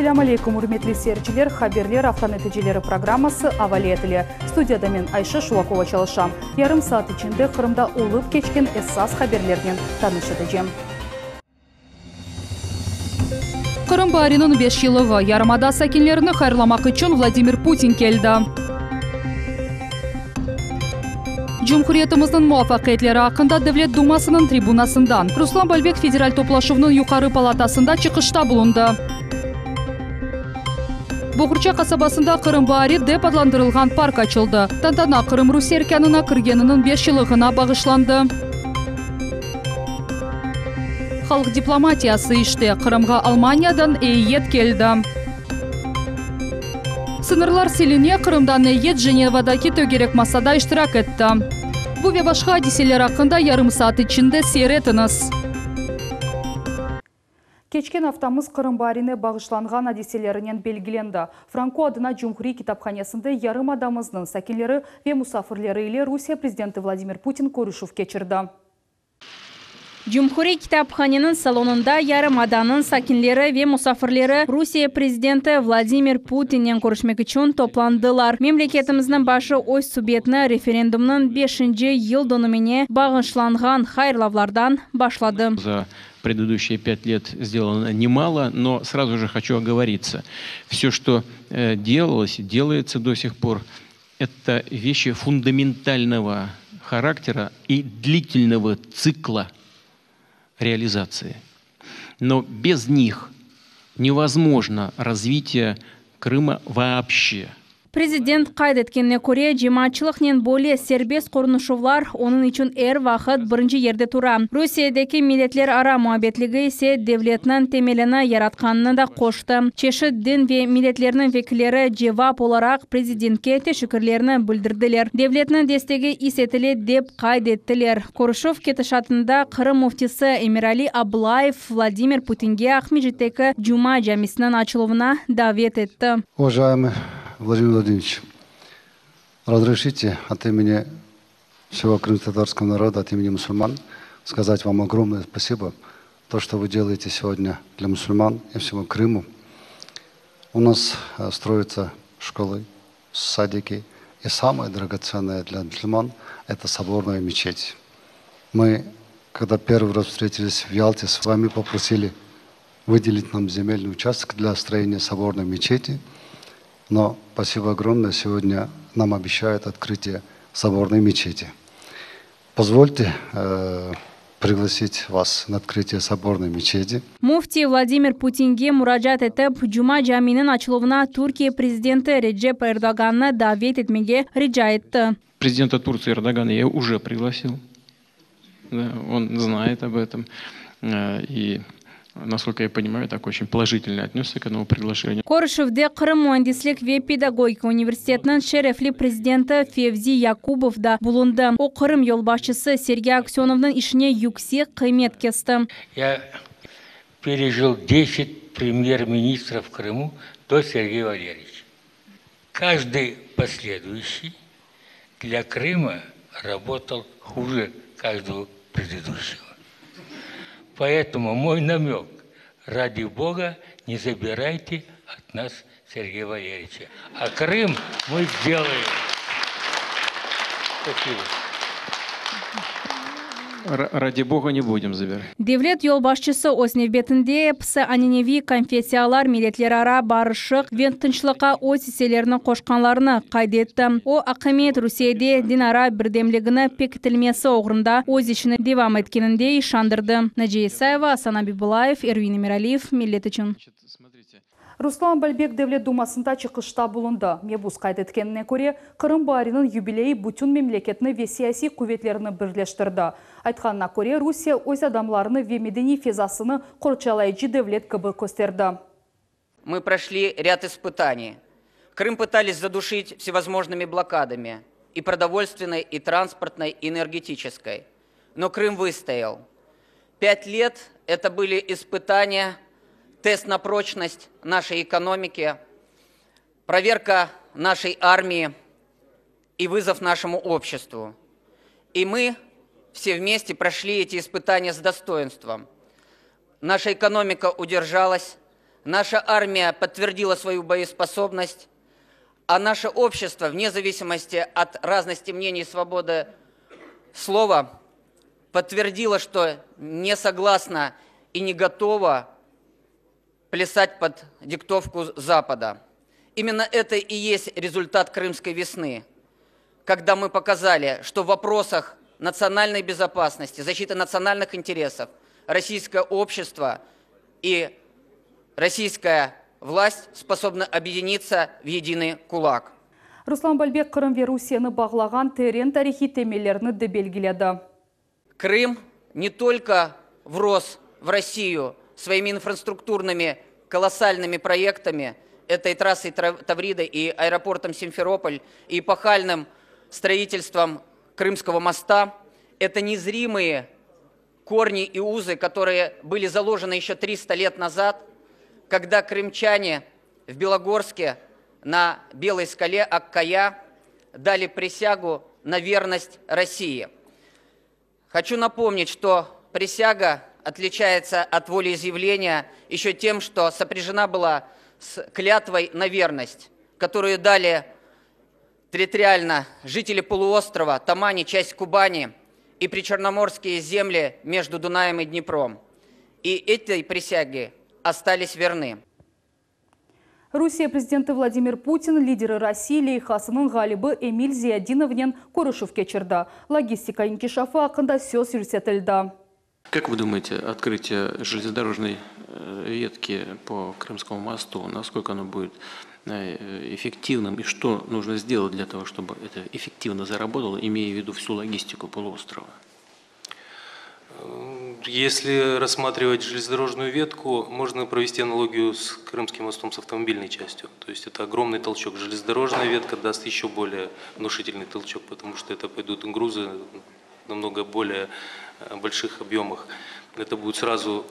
Selâm aleykum, ürmetli seyirciler! Haberler afta neticeleri programması avale etile. Studiyada men, Ayşe Şulakova çalışam. Yarım saat içinde Qırımda olıp keçken esas haberlernen tanış etecem. Qırım baariniñ beş yıllığı, yarımada sakinlerini hayırlamaq içün Vladimir Putin keldi. Cumhuriyetimizniñ muvafaqiyetleri aqqında Devlet Dumasınıñ tribunasından Ruslan Balbek Federal Toplaşuvnıñ yuqarı palatasında çıqışta bulundı. Boğurça qasabasında Qırım baari dep adlandırılğan park açıldı. Tantana Qırım Rusiye erkânına kirgeniniñ beş yıllığına bağışlandı. Halq diplomatiyası işte, Qırımğa Almaniyadan eyyet keldi. Sıñırlar siline, Qırımdan eyyet Jenevadaki tögerek masada iştirak etti. Bu ve başqa adiseler aqqında yarım saat içinde seyir etiñiz. Keçken aftamız Qırım baarine bağışlanğan adiselerinen belgilendi. Franko adına Cumhuriy kitaphanesinde yarımadamıznıñ sakinleri ve musafirleri ile Rusiye prezidenti Vladimir Putin körüşüv keçirdi. Cumhuriy kitaphaneniñ salonında yarımadanıñ sakinleri ve musafirleri Rusiye prezidenti Vladimir Putinnen körüşmek içün toplandılar. Memleketimizniñ başı öz subetini referendumnıñ beşinci yıldönümine bağışlanğan hayırlavlardan başladı. За предыдущие пять лет сделано немало, но сразу же хочу оговориться. Все, что делалось и делается до сих пор, это вещи фундаментального характера и длительного цикла реализации. Но без них невозможно развитие Крыма вообще. Prezident qayd etkenine köre, cemaatçılıqnen böyle serbest qonuşuvlar onıñ içün er vaqıt birinci yerde tura. Rusiyedeki milletlerara muabbetligi ise devletniñ temelini yaratqanını da qoştı. Çeşit din ve milletlerniñ vekilleri cevap olaraq prezidentke teşekkürlerini bildirdiler. Devletniñ destegi is etile, dep qayd ettiler. Körüşüv ketişatında Qırım müftisi Emirali Ablayev Vladimir Putinge Aqmescitteki Cuma camisiniñ açıluvına davet etti. Уважаемый Владимир Владимирович, разрешите от имени всего крымско-татарского народа, от имени мусульман сказать вам огромное спасибо, то, что вы делаете сегодня для мусульман и всего Крыму. У нас строятся школы, садики, и самое драгоценное для мусульман – это соборная мечеть. Мы, когда первый раз встретились в Ялте, с вами попросили выделить нам земельный участок для строения соборной мечети. Но спасибо огромное, сегодня нам обещают открытие соборной мечети. Позвольте э, пригласить вас на открытие соборной мечети. Müfti Vladimir Putinge muracaat etip, Cuma caminiñ açıluvına Türkiye prezidenti Recep Erdoğannı davet etmege rica etti. Президента Турции Эрдогана я уже пригласил. Да, он знает об этом. Э, и насколько я понимаю, так очень положительно отнесся к этому приглашению. Körüşüvde Qırım müendislik ve pedagogika universitetiniñ şerefli prezidenti Fevzi Yakubov da bulundı. O, Qırım yolbaşçısı Sergey Aksönovnıñ işine yüksek qıymet kesti. Я пережил десять премьер-министров в Крыму до Сергея Валерьевича. Каждый последующий для Крыма работал хуже каждого предыдущего. Поэтому мой намек, ради Бога, не забирайте от нас Сергея Валерьевича. А Крым мы сделаем. Спасибо. Ради Бога не будем забирать. Devlet yolbaşçısı öz nevbetinde episi ananeviy konfessiyalar milletlerara barışıq ve tınçlıqqa öz isselerini qoşqanlarını qayd etti. O, akimiyet Rusiyede dinara birdemligini pekitilmesi oğrunda öz işini devam etkeninde işandırdı. Naciye İsayeva, Asan Abibullayev, Ervin Emiraliyev, Millet içün. Ruslan Balbek Devlet Dumasında çıqışta bulundı. Mebus qayd etkenine köre, Qırım baariniñ yubileyi bütün memleketni ve siyasiy quvetlerni birleştirdi. Aytqanına köre, Rusiye öz adamlarını ve medeniy fezasını qorçalayıcı devlet kibi kösterdi. Мы прошли ряд испытаний. Крым пытались задушить всевозможными блокадами, и продовольственной, и транспортной, и энергетической. Но Крым выстоял. Пять лет это были испытания, тест на прочность нашей экономики, проверка нашей армии и вызов нашему обществу. И мы все вместе прошли эти испытания с достоинством. Наша экономика удержалась, Наша армия подтвердила свою боеспособность, а наше общество, вне зависимости от разности мнений и свободы слова, подтвердило, что не согласно и не готово плясать под диктовку Запада. Именно это и есть результат Крымской весны, когда мы показали, что в вопросах национальной безопасности, защиты национальных интересов российское общество и российская власть способны объединиться в единый кулак. Ruslan Balbek Qırım ve Rusiyeni bağlağan teren tarihiy temellerni de belgiledi. Крым не только врос в Россию своими инфраструктурными колоссальными проектами, этой трассой Таврида и аэропортом Симферополь, и эпохальным строительством Крымского моста, это незримые корни и узы, которые были заложены еще 300 лет назад, когда крымчане в Белогорске на Белой скале Аккая дали присягу на верность России. Хочу напомнить, что присяга отличается от волеизъявления еще тем, что сопряжена была с клятвой на верность, которую дали территориально жители полуострова, Тамани, часть Кубани и причерноморские земли между Дунаем и Днепром. И этой присяге остались верны. Rusiye prezidenti Vladimir Putin Lideri Rossii leyhasınıñ ğalibi Emil Ziyadinovnen körüşüv keçirdi. Logistika inkişafı aqqında söz yürsetildi. Как вы думаете, открытие железнодорожной ветки по Крымскому мосту, насколько оно будет эффективным и что нужно сделать для того, чтобы это эффективно заработало, имея в виду всю логистику полуострова? Если рассматривать железнодорожную ветку, можно провести аналогию с Крымским мостом с автомобильной частью. То есть это огромный толчок. Железнодорожная ветка даст еще более внушительный толчок, потому что это пойдут грузы намного более больших объемах. Это будет сразу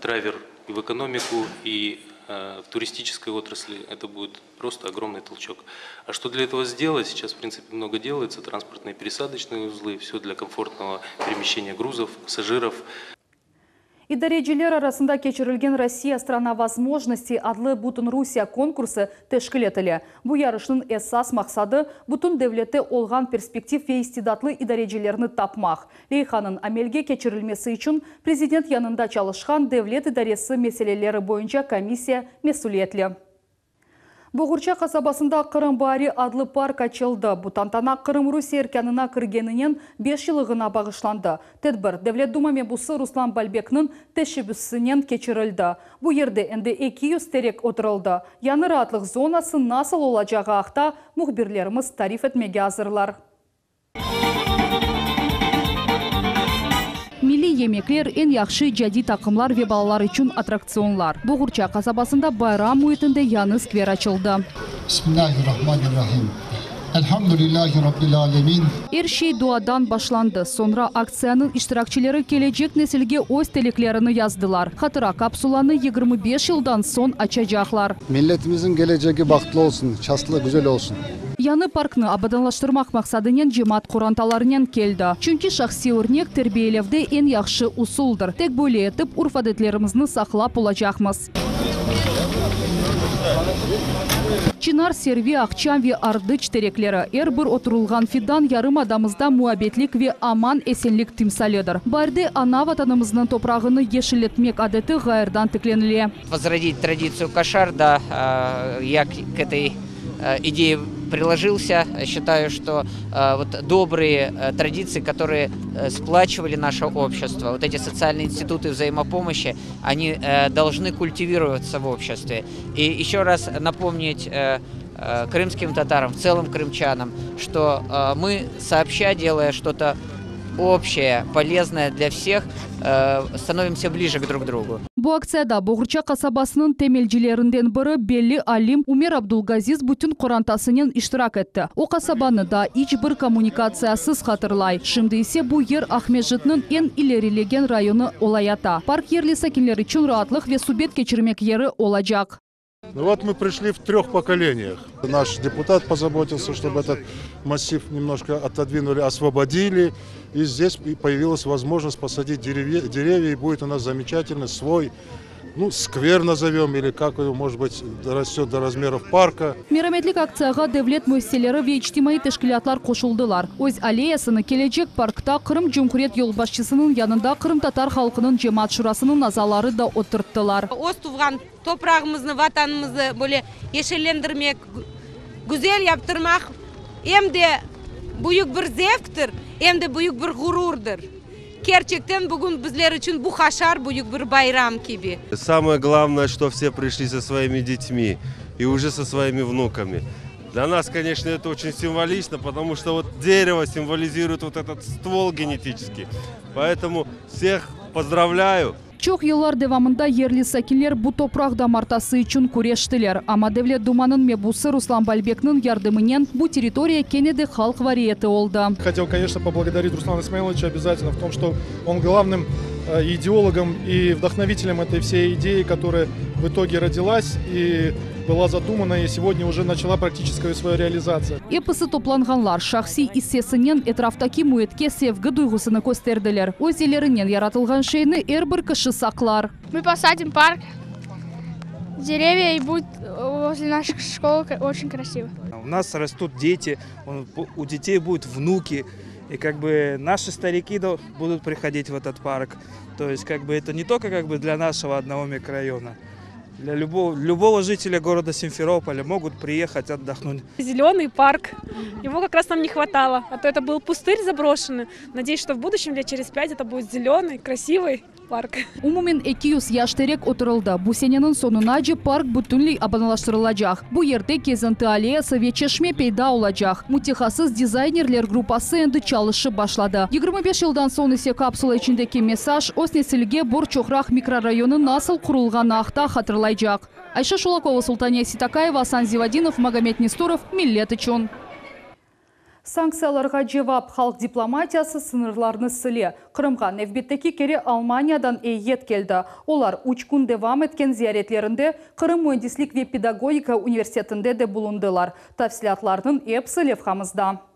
драйвер и в экономику, и в туристической отрасли. Это будет просто огромный толчок. А что для этого сделать? Сейчас, в принципе, много делается. Транспортные пересадочные узлы, все для комфортного перемещения грузов, пассажиров. İdareciler arasında keçirilgen «Россия – страна возможностей» adlı Bütünrusiye konkursı teşkil etile. Bu yarışnıñ esas maqsadı – bütün devlette olğan perspektiv ve istidatlı idarecilerni tapmaq. Leyhanıñ amelge keçirilmesi içün prezident yanında çalışqan devlet idaresi meseleleri boyunca komissiya mesüliyetli. Boğurça qasabasında Qırım baari adlı park açıldı. Bu tantana Qırım Rusiye erkânına kirgeniniñ 5 yıllığına bağışlandı. Tedbir Devlet Duma mebusı Ruslan Balbekniñ teşebbüsinen keçirildi. Bu yerde endi 200 terek oturtıldı. Yañı raatlıq zonası nasıl olacağı aqta mühbirlerimiz tarif etmege azırlar. Milliy yemekler, eñ yahşı icadiy taqımlar ve balalar içün attraktsionlar. Boğurça qasabasında bayram müitinde yañı skver açıldı. Bismillahirrahmanirrahim. Elhamdülillahi Rabbil alemin. Er şey duadan başlandı. Soñra aktsiyanıñ iştirakçileri kelecek nesilge öz tileklerini yazdılar. Hatıra kapsulanı 25 yıldan soñ açacaqlar. Milletimizin gelecegi bahtlı olsun, çastlı, güzel olsun. Yañı parknı abadanlaştırmaq maqsadınen cemaat qorantalarınen keldi. Çünki şahsiy örnek terbiyelevde eñ yahşı usuldır. Tek böyle etip urf-adetlerimizni saqlap olacaqmız. Çınar, servi, aqçam ve ardıç terekleri. Er bir oturılğan fidan yarımadamızda muabbetlik ve aman-esenlik timsalidir. Baarde ana vatanımıznıñ toprağını yeşilletmek adeti ğayrıdan tiklenile. Возродить традицию кошар, да, я к этой идее приложился. Считаю, что вот добрые традиции, которые сплачивали наше общество, вот эти социальные институты взаимопомощи, они должны культивироваться в обществе. И еще раз напомнить крымским татарам, в целом крымчанам, что мы сообща, делая что-то общее, полезное для всех, становимся ближе к друг другу. Bu aktsiyada Boğurça qasabasınıñ temelcilerinden biri belli alim Ümer Abdulgaziz bütün qorantasınen iştirak etti. O qasabanı da iç bir kommunikatsiyasız hatırlay. Şimdi ise bu yer Aqmescitniñ eñ ilerilegen rayonı olayata. Park yerli sakinler içün raatlıq ve subet keçirmek yeri olacaq. Ну вот мы пришли в трех поколениях. Наш депутат позаботился, чтобы этот массив немножко отодвинули, освободили. И здесь появилась возможность посадить деревья, деревья и будет у нас замечательный свой. Ну, сквер назовем, или как его, может быть, дорастет до размеров парка. Merametlik aktsiyağa devlet müessiseleri ve içtimaiy teşkilâtlar qoşuldılar. Öz alleyasını kelecek parkta Qırım Cumhuriyet yolbaşçısınıñ yanında Qırımtatar halqınıñ cemaat şurasınıñ azaları da oturttılar. Öz tuvğan toprağımıznı, Vatanımıznı böyle yeşillendirmek, güzel yaptırmaq em de büyük bir zevktir, em de büyük bir ğururdır. Kerçekten bugün bizler içün bu haşar büyük bir bayram kibi. Самое главное, что все пришли со своими детьми и уже со своими внуками. Для нас, конечно, это очень символично, потому что вот дерево символизирует вот этот ствол генетический. Поэтому всех поздравляю. Çoq yıllar devamında yerli sakinler bu topraq damartısı içün küreştiler. Amma Devlet Dumanıñ mebusı Ruslan Balbekniñ yardımınen bu territoriya kene de halq variyeti oldı. Хотел, конечно, поблагодарить Руслана Исмаиловича обязательно в том, что он главным э, идеологом и вдохновителем этой всей идеи, которая в итоге родилась и была задумана и сегодня уже начала практическую свою реализацию. Episi toplanğanlar şahsiy issesinen etraftaki müitke sevgi duyğusını kösterdiler. Öz ellerinen yaratılğan şeyni er bir kişi saqlar. Мы посадим парк, деревья и будет возле нашей школы очень красиво. У нас растут дети, у детей будут внуки. И как бы наши старики будут приходить в этот парк. То есть как бы это не только как бы для нашего одного микрорайона. Для любого, любого жителя города Симферополя могут приехать отдохнуть. Зеленый парк. Его как раз нам не хватало. А то это был пустырь заброшенный. Надеюсь, что в будущем, лет через пять, это будет зеленый, красивый парк. Umumen 200 yaş terek oturtıldı. Bu seneniñ soñunace park bütünley abadanlaştırılacaq. Bu yerde kezinti alleyası ve çeşme peyda olacaq. Mütehassıs dizaynerler gruppası endi çalışıp başladı. 25 yıldan soñ ise kapsula içindeki mesaj öz nesilge Bor-Çoqraq mikrorayonı nasıl qurulğanı aqta hatırlaycaq. Ayşe Şulakova, Sultaniya Sitakaeva, Asan Zivadinov, Magomed Nestorov, Millet içün. Sanktsiyalarğa cevap halq diplomatiyası sıñırlarnı sile. Qırımğa nevbetteki kere Almaniyadan eyyet keldi. Olar üç kün devam etken ziyaretlerinde Qırım müendislik ve pedagogika universitetinde de bulundılar. Tafsilâtlarnıñ episi levhamızda.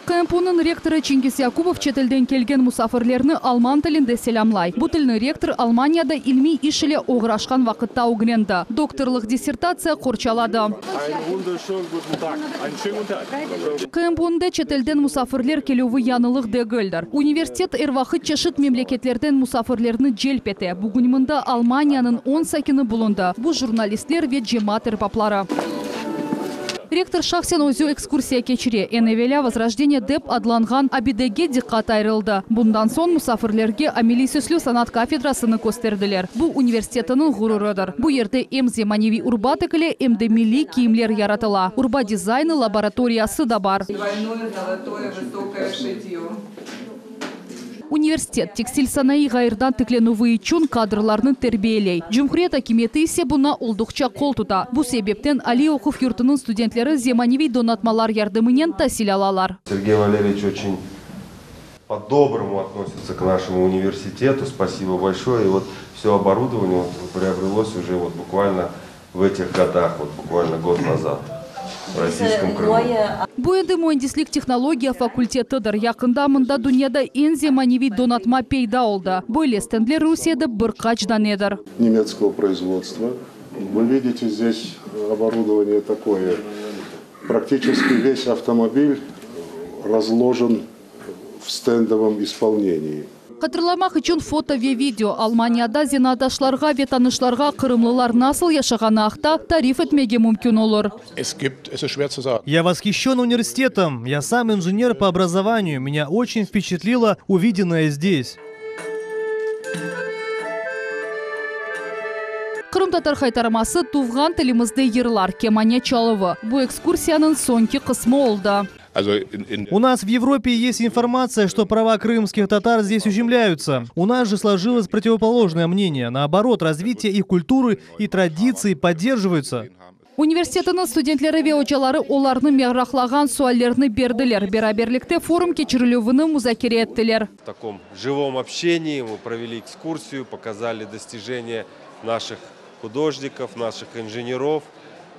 QMPUnıñ rektorı Çingiz Yakubov çetelden kelgen musafirlerni alman tilinde selâmlay. Bu tilni rektor Almaniyada ilmiy iş ile oğraşqan vaqıtta ögrendi. Doktorlıq dissertatsiya qorçaladı. QMPUnda çetelden musafirler kelüvi yañılıq degildir. Universitet er vaqıt çeşit memleketlerden musafirlerni celp ete. Bugün mında Almaniyanıñ 10 sakini bulundı. Bu jurnalistler ve cemaat erbapları. Rektor şahsen özü ekskursiya keçire. Eñ evelâ Возрождение dep adlanğan abidege diqqat ayırıldı. Bundan soñ musafirlerge ameliy süslü sanat kafedrasını kösterdiler. Bu universitetiniñ ğururıdır. Bu yerde em zemaneviy urba tikile, em de milliy kiyimler yaratıla. Urba dizaynı laboratoriyası da bar. Двойное золотое высокое шитье. Universitet tekstil sanayı ğayrıdan tiklenüvi içün kadrlarnı terbiyeley. Cumhuriyet akimiyeti ise buña olduqça qol tuta. Bu sebepten aliy oquv yurtunıñ studentleri zemaneviy donatmalar yardımınen tasil alalar. Сергей Валерьевич очень по-доброму относится к нашему университету. Спасибо большое. И вот все оборудование вот приобрелось уже вот буквально в этих годах, вот буквально год назад в российском Крыму. Bu endi müendislik tehnologiya fakultetidir. Yaqında mında dünyada eñ zemaneviy donatma peyda oldı. Böyle stendler Rusiyede bir qaç danedir. Немецкого производства. Вы видите здесь оборудование такое. Практически весь автомобиль разложен в стендовом исполнении. Hatırlamaq içün foto ve video Almaniyada zenaatdaşlarğa ve tanışlarğa qırımlılar nasıl yaşağanı aqta tarif etmege mümkün olur. Es gibt, es ist schwer zu sagen. Я восхищен университетом. Я сам инженер по образованию. Меня очень впечатлило увиденное здесь. Qırımtatar haytarması tuvğan tilimizde yırlar, kemane çaluvı. Bu ekskursiyanıñ soñki qısmı oldı. У нас в Европе есть информация, что права крымских татар здесь ущемляются. У нас же сложилось противоположное мнение. Наоборот, развитие их культуры и традиций поддерживаются. Universitetiniñ studentleri ve ocaları olarnı meraqlağan suallerni berdiler. Beraberlikte forum keçirilüvini muzakere ettiler. В таком живом общении мы провели экскурсию, показали достижения наших художников, наших инженеров.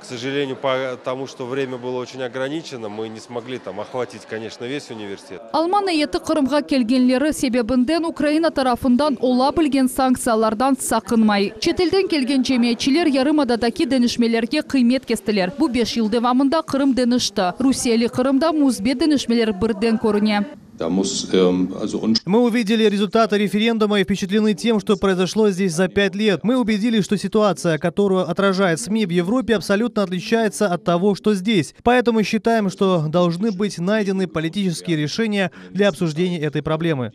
К сожалению, потому что время было очень ограничено, мы не смогли там охватить, конечно, весь университет. Alman eyyeti Qırımğa kelgenleri sebebinden Ukraina tarafından ola bilgen sanktsiyalardan saqınmay. Çetelden kelgen cemiyetçiler yarımadadaki deñişmelerge qıymet kestiler. Bu beş yıl devamında Qırım deñişti. Rusiyeli Qırımda müsbet deñişmeler birden körüne. Мы увидели результаты референдума и впечатлены тем, что произошло здесь за пять лет. Мы убедились, что ситуация, которую отражает СМИ в Европе, абсолютно отличается от того, что здесь. Поэтому считаем, что должны быть найдены политические решения для обсуждения этой проблемы.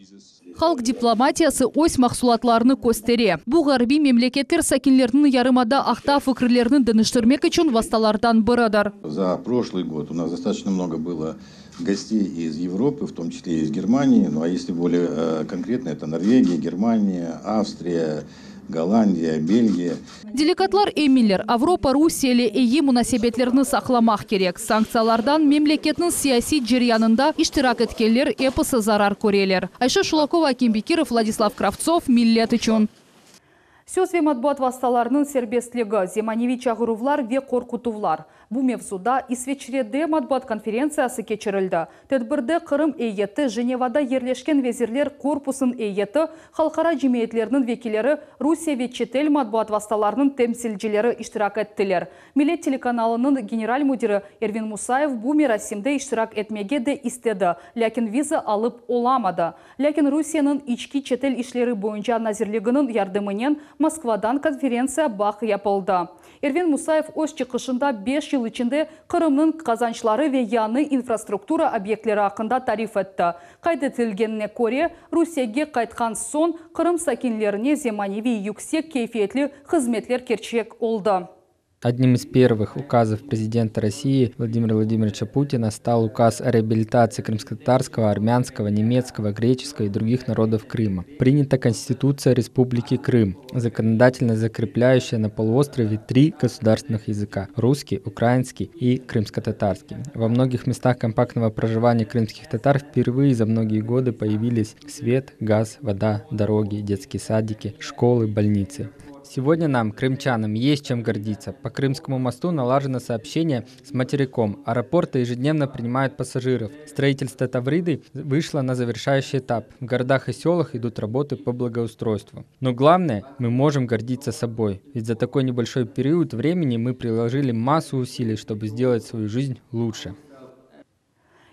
Halq diplomatiyası öz mahsulatlarını köstere. Bu ğarbiy memleketler sakinleriniñ yarımada aqta fikirlerini deñiştirmek içün vastalardan biridir. За прошлый год у нас достаточно много было гостей из Европы, в том числе из Германии. Ну а если более э, конкретно, это Норвегия, Германия, Австрия, Голландия, Бельгия. Delegatlar eminler, Avropa Rusiye ile eyi munasebetlerni saqlamaq kerek. Sanktsiyalardan memleketniñ siyasiy ceryanında iştirak etkenler episi zarar köreler. Ayşe Şulakova, Akim Bekirov, Vladislav Kravtsov, Millet içün. Söz ve matbuat vastalarınıñ serbestligi, zemaneviy çağıruvlar ve qorqutuvlar. Bu mevzuda İsveçrede matbuat konferentsiyası keçirildi. Tedbirde Qırım eyyeti, Jenevada yerleşken vezirler korpusınıñ eyyeti, halqara cemiyetlerniñ vekilleri, Rusiye ve çetel matbuat vastalarınıñ temsilcileri iştirak ettiler. Millet telekanalınıñ general müdiri Ervin Musayev bu merasimde iştirak etmege de istedi, lâkin viza alıp olamadı. Lâkin Rusiyeniñ içki çetel işleri boyunca nazirliginiñ yardımınen Moskvadan konferentsiya bağ yapıldı. Ervin Musayev öz çıqışında beş yıl içinde Qırımnıñ qazançları ve yañı infrastruktura obyektleri aqqında tarif etti. Qayd etilgenine köre, Rusiyege qaytqan soñ Qırım sakinlerine zemaneviy yüksek keyfiyetli hızmetler kerçek oldı. Одним из первых указов президента России Владимира Владимировича Путина стал указ о реабилитации крымско-татарского, армянского, немецкого, греческого и других народов Крыма. Принята Конституция Республики Крым, законодательно закрепляющая на полуострове три государственных языка – русский, украинский и крымско-татарский. Во многих местах компактного проживания крымских татар впервые за многие годы появились свет, газ, вода, дороги, детские садики, школы, больницы. Сегодня нам, крымчанам, есть чем гордиться. По Крымскому мосту налажено сообщение с материком. Аэропорты ежедневно принимают пассажиров. Строительство Тавриды вышло на завершающий этап. В городах и селах идут работы по благоустройству. Но главное, мы можем гордиться собой. Ведь за такой небольшой период времени мы приложили массу усилий, чтобы сделать свою жизнь лучше.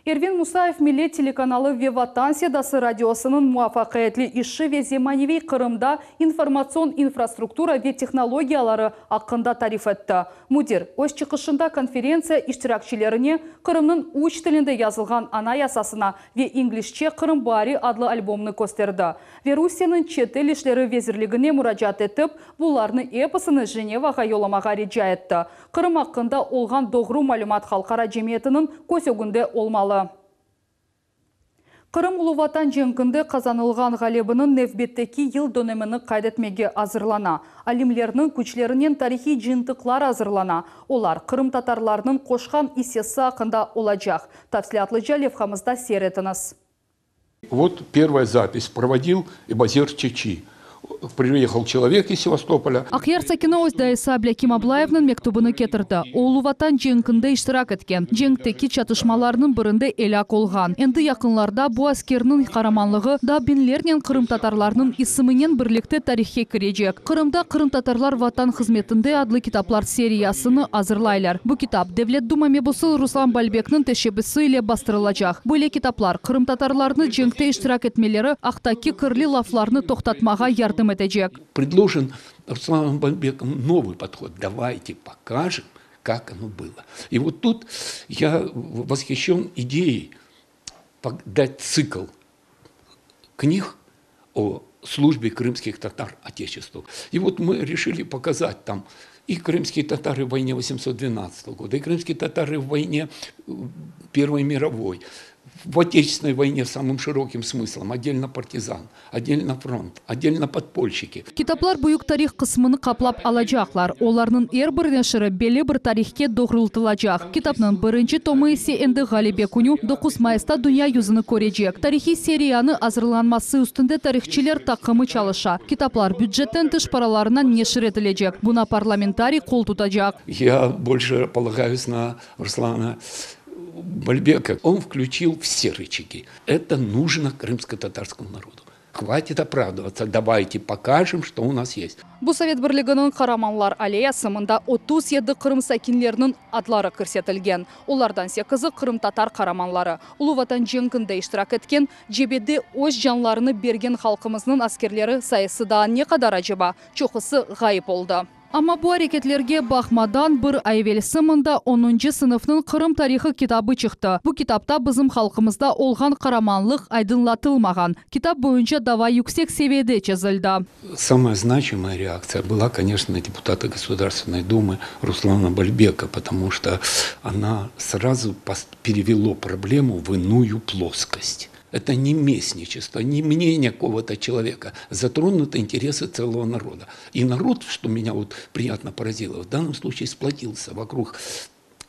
Ervin Musayev Millet telekanalı ve Vatan sedası radiosınıñ muvafaqiyetli işi ve zemaneviy Qırımda informatsion infrastruktura ve tehnologiyaları aqqında tarif etti. Müdir, öz çıqışında konferentsiya iştirakçilerine Qırımnıñ üç tilinde yazılğan Anayasasına ve inglizce Qırım baari adlı albomnı kösterdi ve Rusiyeniñ çetel işleri vezirligine muracaat etip, bularnı episini Jenevağa yollamağa rica etti. Qırım aqqında olğan doğru malümat halqara cemiyetiniñ köz ögünde olmalı. Qırım Ulu Vatan cenkinde qazanılğan ğalebiniñ nevbetteki yıl dönemini qayd etmege azırlana. Alimlerniñ küçlerinen tarihiy cıyıntıqlar azırlana. Olar qırımtatarlarnıñ qoşqan issesi aqqında olacaq. Tafsilâtlıca levhamızda seyir etiñiz. Вот первая запись проводил Эбазер Чечи. Приехал человек из Севастополя. Aqyar sakini öz dayısı Ablâkim Ablayevniñ mektübini ketirdi. O, Ulu Vatan cenkinde iştirak etken, cenkteki çatışmalarnıñ birinde elâk olğan. Endi yaqınlarda bu askerniñ qaramanlığı daa biñlernen qırımtatarlarnıñ isiminen birlikte tarihke kirecek. Qırımda Qırımtatarlar Vatan hızmetinde adlı kitaplar seriyasını azırlaylar. Bu kitap Devlet Duma mebusı Ruslan Balbekniñ teşebbüsi ile bastırılacaq. Böyle kitaplar qırımtatarlarnı cenkte iştirak etmeleri aqtaki kirli laflarnı toqtatmağa yardım etecek. Predlojen Ruslanom Balbekom novıy podhod, davayte pokajem, kak ono bylo. I vot tut ya voshişçen ideyey dat tsikl knih o slujbe krımskih tatar Otечеству. И вот мы решили показать там и крымские татары в войне 812 года, и крымские татары в войне Первой мировой. В Отечественной войне самым широким смыслом, отдельно партизан, отдельно фронт, отдельно подпольщики. Kitaplar büyük tarih qısmını qaplap alacaqlar. Olarnıñ er bir neşiri belli bir tarihke doğrultılacaq. Kitapnıñ birinci tomı ise endi Ğalebe künü, 9 mayısta dünya yüzüni körecek. Tarihiy seriyanı azırlanması üstünde tarihçiler taqımı çalışa. Kitaplar bücetten tış paralarına neşir etilecek, buña parlamentariy qol tutacaq. Ya bolşe polagayus na Ruslana Balbeka. On vklüçil vse rıçagi. Eto nujno krımsko-tatarskomu narodu. Hvatit opravdываться, davayte pokajem, çto u nas yest. Bu Sovet Birliginiñ Qaramanlar alleyası, mında 37 Qırım sakinleriniñ adları kirsetilgen. Olardan sekizi qırımtatar qaramanları. Ulu Vatan cenkinde iştirak etken, cebede öz canlarını bergen halqımıznıñ askerleri sayısı daa ne qadar aceba? Çoqusı ğayıp oldı. Amma bu areketlerge baqmadan, bir ay evelsi mında onuncı sınıfnıñ Qırım tarihı kitabı çıqtı. Bu kitapta bizim halqımızda olğan qaramanlıq aydınlatılmağan. Kitap boyunca dava yüksek seviyede çezildi. Samaya znaçimaya reaktsiya была, koneçno, na deputata Gosudarstvennoy Dumı Ruslana Balbeka, potomu çto ona srazu perevelo problemu v inuyu ploskost. Это не местничество, не мнение какого-то человека. Затронуты интересы целого народа. И народ, что меня вот приятно поразило, в данном случае сплотился вокруг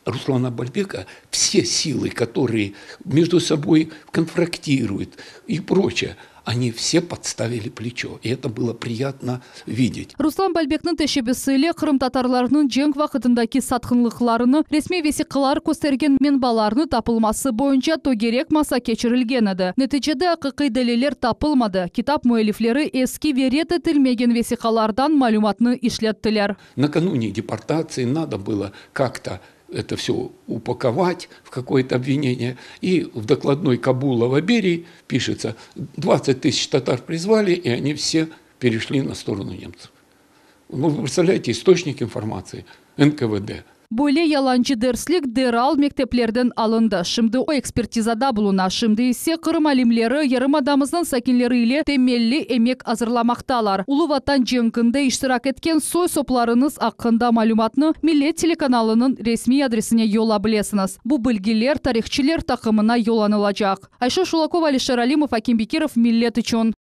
Руслана Бальбека. Все силы, которые между собой конфрактируют и прочее, они все подставили плечо. И это было приятно видеть. Ruslan Balbekniñ teşebbüsi ile qırımtatarlarnıñ cenk vaqtındaki satqınlıqlarını resmiy vesiqalar köstergen menbalarnı tapılması boyunca tögerek masa keçirilgen edi. Neticede aqiqiy deliller tapılmadı, kitap müellifleri eski ve red etilmegen vesiqalardan malümatnı işlettiler. Nakanune deportatsii nado bylo kak-to eto vse upakovat v kakoye-to obvineniye. I v dokladnoy Kabulova Berii pişetsa, 20 tısyaç tatar prizvali, i oni vse perişli na storonu nemtsev. Vı predstavlâyete, istoçnik informatsii, NKVD. Böyle yalancı derslik deral mekteplerden alındı. Şimdi o ekspertizada buluna. Şimdi ise Qırım alimleri yarımadamıznıñ sakinleri ile temelli emek azırlamaqtalar. Ulu Vatan cenkinde iştirak etken soy-soplarıñız aqqında malümatnı Millet telekanalınıñ resmiy adresine yolla bilesiñiz. Bu bilgiler tarihçiler taqımına yollanılacaq. Ayşe Şulakova, Alişer Alimov, Akim Bekirov, Millet içün.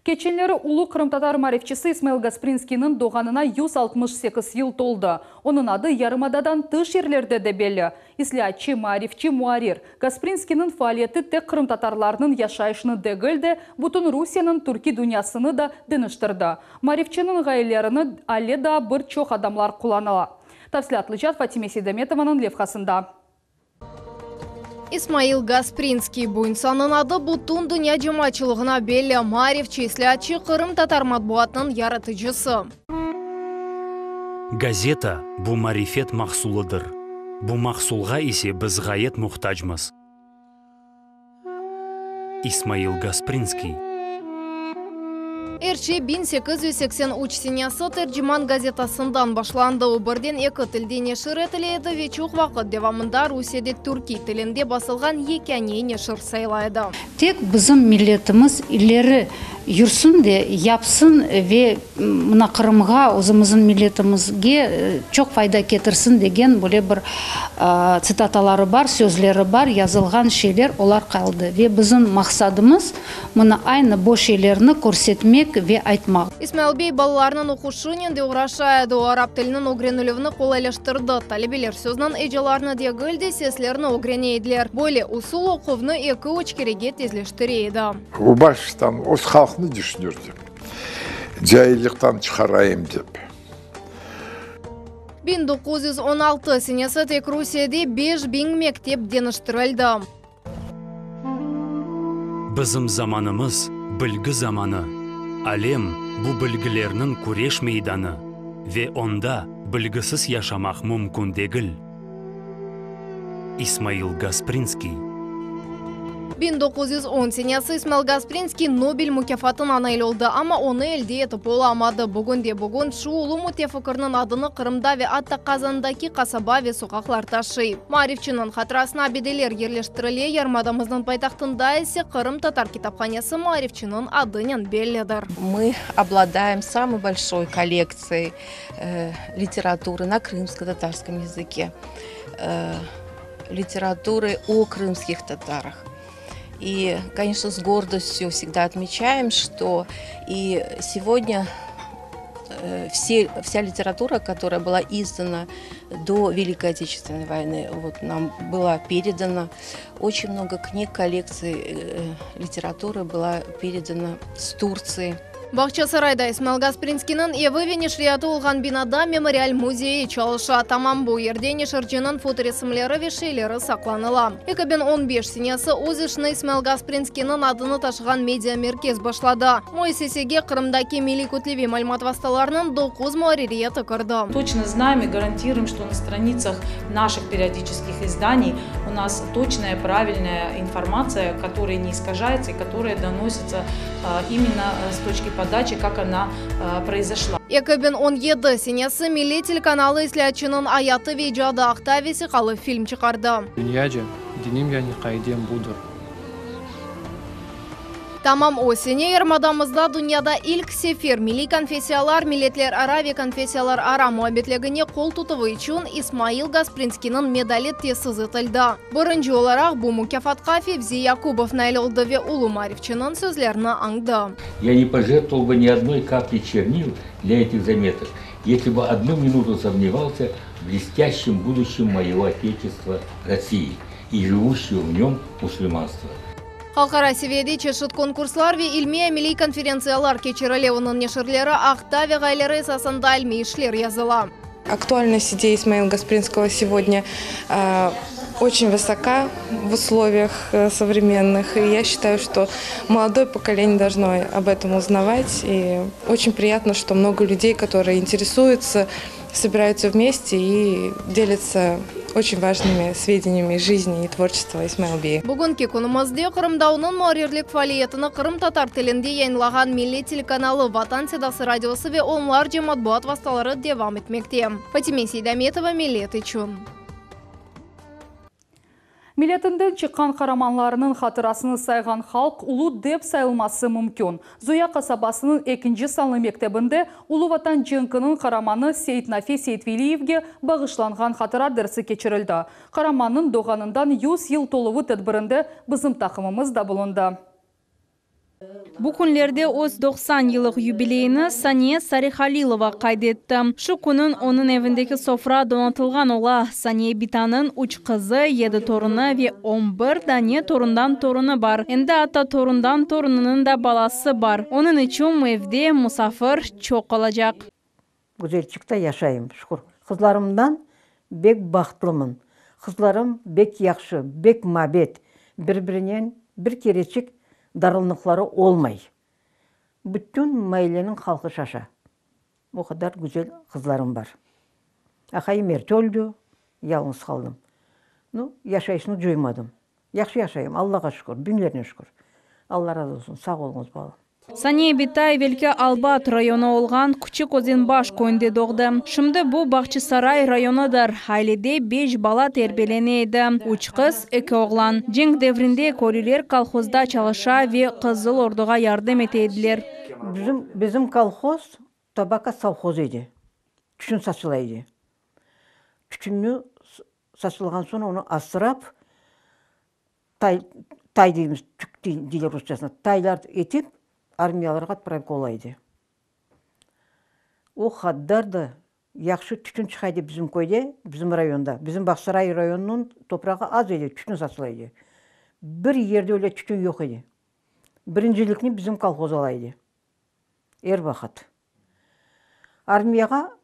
Keçenleri ulu qırımtatar maarifçisi İsmail Gasprinskiyniñ doğğanına 168 yıl toldı. Onıñ adı yarımadadan tış yerlerde de belli. İslâatçı, maarifçi, muarrir. Gasprinskiyniñ faaliyeti tek qırımtatarlarnıñ yaşayışını degil de, bütün Rusiyeniñ türkiy dünyasını da deñiştirdi. Maarifçiniñ ğayelerini ale daa bir çoq adamlar qullanıla. Tafsilâtlıca Fatime Seydametovanıñ levhasında. İsmail Gasprinskiy, bu insannıñ adı bütün dünya cemaatçılığına belli, maarifçi, islâatçı, qırımtatar matbuatınıñ yaratıcısı. Gazeta, bu marifet mahsulıdır. Bu mahsulğa ise biz ğayet muhtacmız. İsmail Gasprinskiy. Er şey 1883 senesi Terciman gazetasından başlandı. O birden eki tilde neşir etile edi ve çoq vaqıt devamında Rusiyede türkiy tilinde basılğan yekâne neşir sayıla edi. Tek bizim milletimiz ileri yürsün de yapsın ve mına Qırımğa, özümizin milletimizge çoq fayda ketirsin degen böyle bir tsitataları bar, sözleri bar, yazılğan şeyler olar qaldı. Ve bizim maqsadımız mına aynı bo şeylerni körsetmek ve aytmaq. İsmail bey balalarnıñ oquşınen de oğraşa edi. O, arap tiliniñ ögrenilüvini qolaylaştırdı. Talebeler sözniñ ecalarını degil de, seslerni ögrene ediler. Böyle usul oquvnı eki-üç kerege tezleştire edi. O baştan öz halqnı düşünirdi, cailliktan çıqarayım dep. 1916 senesi tek Rusiyede 5000 mektep deñiştirildi. Bizim zamanımız, bilgi zamanı. Alem, bu bilgilerniñ küreş meydanı ve onda bilgisiz yaşamaq mümkün degil. İsmail Gasprinskiy. 1910 senesi İsmail Gasprinskiy Nobel mukâfatına nail oldı, amma onı elde etip olamadı. Bugün de bugün şu ulu mütefikirniñ adını Qırımda ve atta Qazandaki qasaba ve soqaqlar taşıy. Maarifçiniñ hatırasına abideler yerleştirile, yarımadamıznıñ paytahtında ise Qırımtatar kitaphanesi maarifçiniñ adınen bellidir. Мы обладаем самой большой коллекцией literaturı na krımsko-tatarskом языке. литературы о крымских татарах. И, конечно, с гордостью всегда отмечаем, что и сегодня э, все, вся литература, которая была издана до Великой Отечественной войны, вот нам была передана. Очень много книг, коллекций э, литературы была передана с Турции. Bağçasarayda İsmail Gasprinskiyniñ evi ve neşriyatı olğan binada memorial müzeyi çalışa. Tamam bu yerde neşirciniñ fotoresimleri ve şeyleri saqlanıla. 2015 senesi öz işini İsmail Gasprinskiyniñ adını taşığan media-merkez başladı. Müessisege Qırımdaki milliy kütleviy malümat vastalarınıñ doquz muarririyeti kirdi. Точно знаем и гарантируем, что на страницах наших периодических изданий у нас точная, правильная информация, которая не искажается и которая доносится именно с точки подачи, как она произошла. 2017 senesi Millet telekanalı islâatçınıñ ayatı ve icadı aqta vesiqalı film çıqardı. Dünyaca dinim yani qaidem budır. Tamam o sene yarımadamızda dünyada ilk sefer milliy konfessiyalar, milletlerara ve konfessiyalarara muabbetligine qol tutuvı içün İsmail Gasprinskiyniñ medali tesis etildi. Birinci olaraq bu mukâfatqa Fevzi Yakubov nail oldı ve ulu maarifçiniñ sözlerini añdı. Я не пожертвовал бы ни одной капли чернил для этих заметок, если бы одну минуту сомневался в блестящем будущем моего Отечества России и живущего в нем мусульманства. Halqara seviyede çeşit konkurslar ve ilmiy-ameliy konferentsiyalar keçirile, onıñ neşirleri aqta ve ğayeleri esasında ilmiy işler yazıla. Актуальность идеи Исмаила Гаспринского сегодня очень высока в условиях современных. И я считаю, что молодое поколение должно об этом узнавать. И очень приятно, что много людей, которые интересуются, собираются вместе и делятся очень важными сведениями из жизни и творчества Исмаил Бея. Bugünki künümizde Qırımda onıñ muarrirlik faaliyetini qırımtatar tilinde yayınlağan Millet telekanalı, Vatan sedası radiosı ve onlarca matbuat vastaları devam etmekte. Fatime Seydametova, Millet içün. Milletinden çıqqan qaramanlarınıñ hatırasını sayğan halq ulu dep sayılması mümkün. Zuya qasabasınıñ ekinci sanlı mektebinde Ulu Vatan cenkiniñ qaramanı Seytnafe Seytveliyevge bağışlanğan hatıra dersi keçirildi. Qaramannıñ doğğanından yüz yıl toluvı tedbirinde bizim taqımımız da bulundı. Bu künlerde öz 90 yıllıq yubileyini Saniye Sarihalilova qayd etti. Şu künü onıñ evindeki sofra donatılğan ola. Saniye bitanıñ üç qızı, yedi torunı ve on bir dane torundan torunı bar. Endi atta torundan torunınıñ da balası bar. Onıñ içün evde musafir çoq olacaq. Güzelçikte yaşayım, şükür. Qızlarımdan bek bahtlımın. Qızlarım bek yahşı, bek mabet, bir-birinen bir kereçik darılnıqları olmay. Bütün mailleniñ halqı şaşa. O qadar güzel qızlarım bar. Aqayım erte öldi, yalıñız qaldım. Nu, yaşayışnı coymadım. Yahşı yaşayım, Allağa şükür, biñlernen şükür. Alla razı olsun, sağ oluñız, balam. Saniye bitay evelki Albat rayonı olğan Küçük Özenbaş köyünde doğdı. Şimdi bu Bağçasaray rayonıdır. Ailede beş bala terbiyelene edi, üç qız, eki oğlan. Cenk devrinde köylüler kolhozda çalışa ve Qızıl Orduğa yardım ete ediler. Bizim, bizim kolhoz tobako sovhozı edi. Tütün saçıla edi. Tütünni saçılğan soñ onı asrap, Tay, tay deymiz, tük deyler rusçasına, taylar etip, armiyalarğa otpravka ola edi. O haddar da yahşı tütün çıqa edi bizim köyde, bizim rayonda. Bizim Bağçasaray rayonınıñ toprağı az edi, tütün saçıla edi. Bir yerde öyle tütün yoq edi. Birincilikni bizim kolhoz ala edi. Er vaqıt. Armiyağa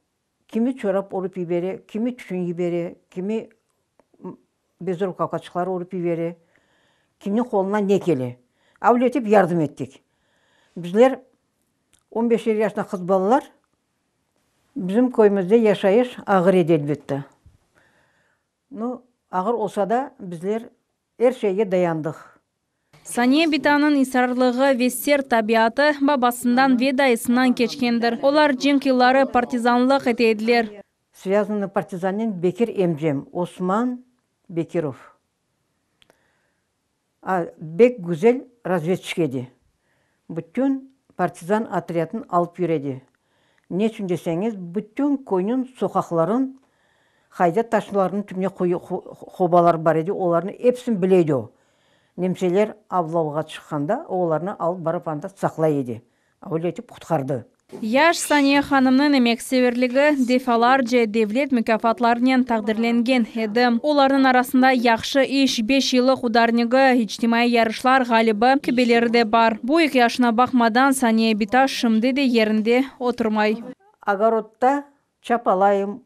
Kimi çorap örüp yibere, kimi tütün yibere, kimi bezrukavkaçıqlar örüp yibere, kimniñ qolundan ne kele. Avle etip yardım ettik. Bizler, on beşer yaşında qız balalar, bizim köyümizde yaşayış ağır edi, elbette. Nu, ağır olsa da, bizler er şeyge dayandıq. Saniye bitanıñ israrlığı ve sert tabiatı babasından ve dayısından keçkendir. Olar cenk yılları partizanlıq ete ediler. Svâzannıy partizannen Bekir emcem, Osman Bekirov, a, bek güzel razvedçik edi. Bütün partizan otrâdın alıp yüredi. Neçün deseñiz, bütün köyniñ soqaqların. Qayda taşlarnıñ tübüne quyu, qobalar bar edi, olarnı episini bile edi o. Nemseler avlavğa çıqqanda, o olarnı alıp barıp anda saqlay edi. Öyle etip qutqardı. Yaş Saniye hanımnıñ emekseverligi defalarca devlet mukâfatlarınen taqdirlengen edi. Olarnıñ arasında Yahşı iş, Beş yıllıq udarnigi, İçtimaiy yarışlar ğalibi kibileri de bar. Büyük yaşına baqmadan, Saniye bita şimdi de yerinde oturmay. Ogorodda çapalayım,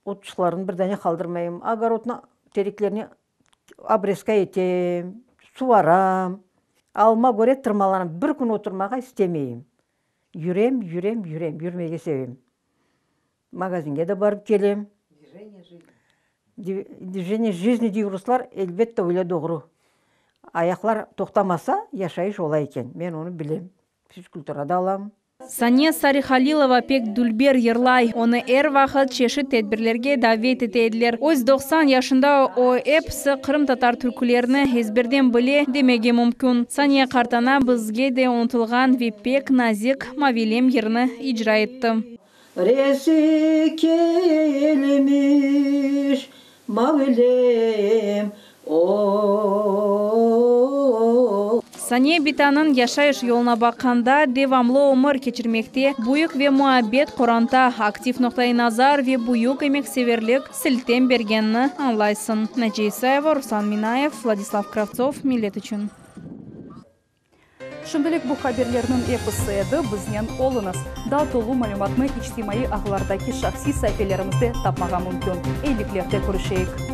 otçıqlarnı bir dane qaldırmayım. Ogorodnı tereklerni obrezka etem, suvaram. Alıma köre tırmalanam, bir kün oturmağa istemeyim. Yürem, yürem, yürem, yürmege sevem. Magazinge de barıp kelem. Dvijeniye jizni dey ruslar, elbette öyle doğru. Ayaqlar toqtamasa, yaşayış ola eken. Men onı bilem. Fizkultura da alam. Saniye Sarihalilova pek dülber yırlay. Onı er vaqıt çeşit tedbirlerge davet ete ediler. Öz 90 yaşında o, episi qırımtatar türkülerini ezberden bile demege mümkün. Saniye qartana bizge de unutılğan ve pek nazik Mavilem yırını icra etti. Resi kelmiş, Mavilem, o-o-o. Saniye bitanıñ yaşayış yoluna baqqanda, devamlı ömür keçirmekte büyük ve muabbet qoranta, aktiv noqtai nazar ve büyük emekseverlik siltem bergenini añlaysıñ. Naciye İsayeva, Ruslan Minayev, Vladislav Kravtsov, Millet içün. Şimdilik bu haberlerniñ episi edi. Biznen oluñız. Daa tolu malümatnı içtimaiy ağlardaki şahsiy saifelerimizde tapmağa mümkün. Eyliklerde körüşeyik.